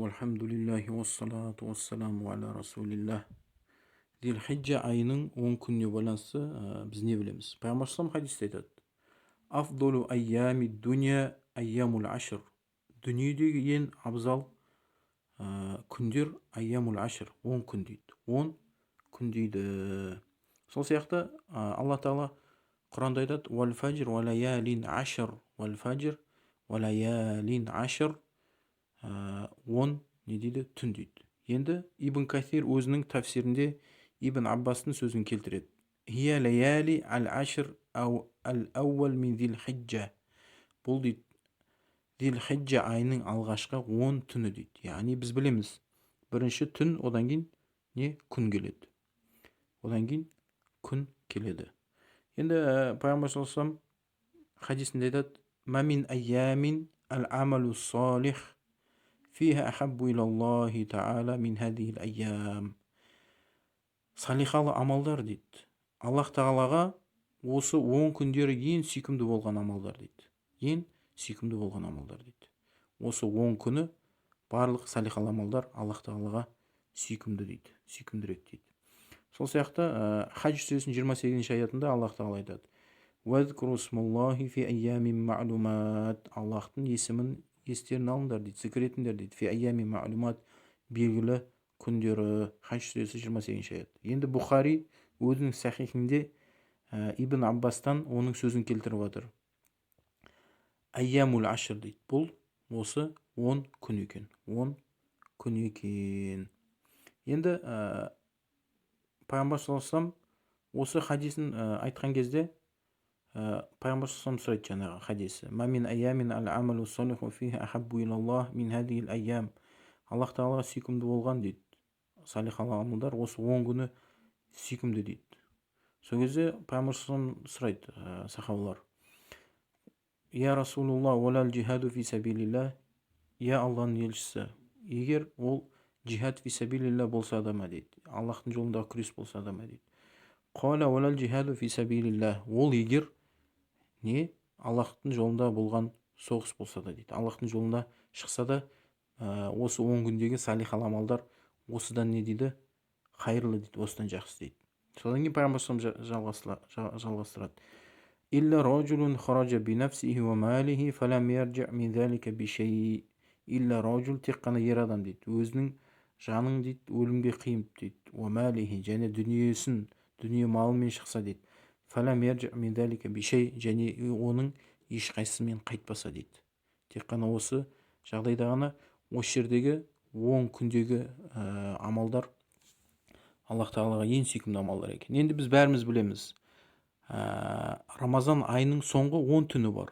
Вальхамдулиллахи, уассалату уассаламу аля расулиллах. Зилхиджа айының 10 күніне байланысты біз не білеміз? Пайғамбар салам хадисте айтады: Афдолу айями дуния айямул ашр. Дүниедегі ең абзал күндер айямул ашр, 10 күн дейді. 10 күн дейді. Сол сияқты Алла Тағала Құранда айтады: Уал фажр уа лаялин ашр, уал фажр уа лаялин ашр. 10 не дейді? Түн дейді. Енді Ибн Каthир өзінің тәфсирінде Ибн Аббастың сөзін келтіреді: Хия лаяли ал ашр ау ал ауал мин зил-хиджа. Бұл дейді Зил-хиджа айының алғашқы 10 түні дейді. Яғни біз білеміз, бірінші түн, одан кейін не күн келеді. Одан кейін күн келеді. Енді пайғамбар саллаллаху алейхи вассалам хадисінде айтады: Ма мин айямин ал амалу салих фиха ахаббу илаллахи таала мин хадихил айям. Салихалы амалдар дейді. Аллах тағалаға осы 10 күндері ең сүйкімді болған амалдар дейді. Ең сүйкімді болған амалдар дейді. Осы 10 күні барлық салихалы амалдар Аллах тағалаға сүйкімді дейді, сүйкімдірек дейді. Сол сияқты Хадж сүресінің 28-ші аятында Аллах тағала айтады: Уазкуру смаллахи фи айямин маълумат. Аллахтың есімін естерін алыңдар дейді, зікір етіңдер дейді. Фи айями маълумат, белгілі күндері. Хадж сүресі 28-ші аят. Енді Бұхари өзінің сахихінде Ибн Аббастан оның сөзін келтіріп жатыр. Айямул ашр дейді. Бұл осы 10 күн екен. 10 күн екен. Енді пайғамбар саллаллаху алейхи вассалам осы хадисін айтқан кезде пайғамбар саллаллаху сұрайды жаңағы хадисі: Ма мин айямин ал амалу салиху фиха ахаббу илаллах мин хадихил айям. Аллах тағалаға сүйкімді болған дейді, салихалы амалдар осы 10 күні сүйкімді дейді. Сол кезде пайғамбар саллаллаху сұрайды сахабалар: Я Расулуллах, уалал джихаду фи сабилиллах? Я Алланың елшісі, егер ол джихад фи сабилиллах болса да ма дейді, Аллахтың жолындағы күрес болса да ма дейді. Қала уалал джихаду фи сабилиллах. Ол егер не Аллахтың жолында болған соғыс болса да дейді, Аллахтың жолында шықса да, осы 10 күндегі салихалы амалдар осыдан не дейді, қайырлы дейді, осыдан жақсы дейді. Содан кейін пайғамбар жалғастырады: Илля ражулун хаража би нафсихи ва малихи фалам яржи мин залика би шей. Илля ражул, тек қана ер адам дейді, өзінің жанын дейді өлімге қиып дейді, уа малихи, және дүниесін, дүние малымен шықса дейді, фалам яржи мин залика би шей, және оның ешқайсысымен қайтпаса дейді. Тек қана осы жағдайда ғана осы жердегі 10 күндегі амалдар Аллах тағалаға ең сүйкімді амалдар екен. Енді біз бәріміз білеміз, Рамазан айының соңғы 10 түні бар.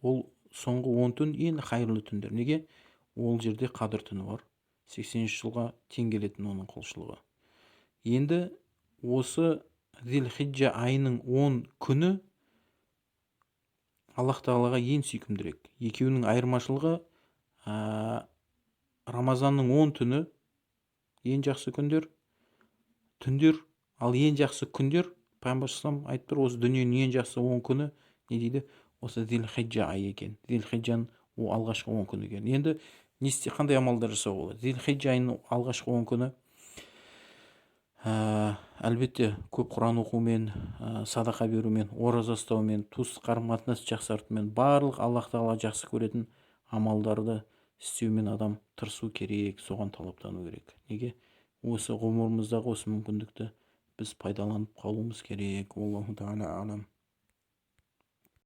Ол соңғы 10 түн ең қайырлы түндер. Неге? Ол жерде Қадір түні бар. 83 жылға тең келетін оның құлшылығы. Енді осы Зилхиджа айының 10 күні Аллах тағалаға ең сүйкімдірек. Екеуінің айырмашылығы, Рамазанның 10 түні ең жақсы күндер, түндер, ал ең жақсы күндер, пайғамбар саллаллаху алейхи айтып тұр, осы дүниенің ең жақсы 10 күні не дейді? Осы Зилхиджа айы екен. Зилхиджаның алғашқы 10 күні екен. Енді не істе, қандай амалдар жасауға болады? Зилхиджа айының алғашқы 10 күні әлбетте көп Құран оқумен, садақа берумен, ораза ұстаумен, туыс қарым қатынас жақсартумен, барлық Аллах тағала жақсы көретін амалдарды істеумен адам тырысу керек, соған талаптану керек. Неге? Осы ғұмырымыздағы осы мүмкіндікті біз пайдаланып қалуымыз керек. Аллаху тағала алам.